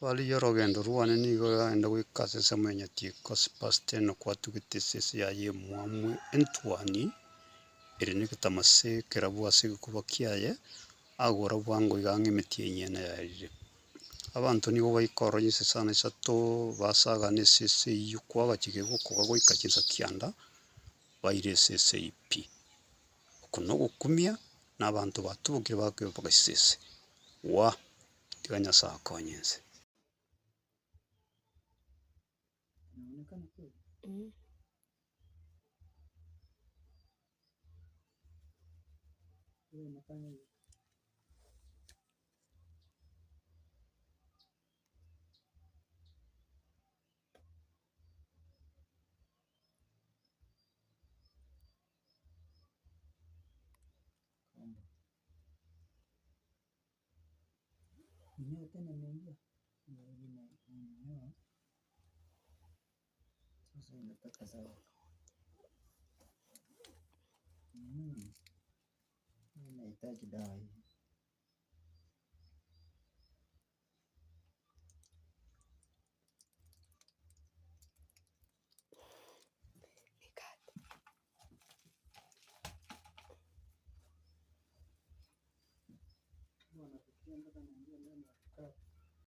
Barigia orogendo rwane nigo rogenda goika ase ensemo ya Nyatieko ase Pastor Enock kwatugete esese yaye emwamu entwani ere negetamase ekerabu ase egekuba kiaye, agora bwango iga ang'e emetienyi ene yaerire. Abanto nigo baika ororo chinsa isano isato basagana esese eyio kwagacha gegokoga goika chinsa kianda, baire esese eyio pi. Oko nogokumia na abanto batubokire bakoigwa mpaka chisese. Waa! Tiga Nyasae akonye inse.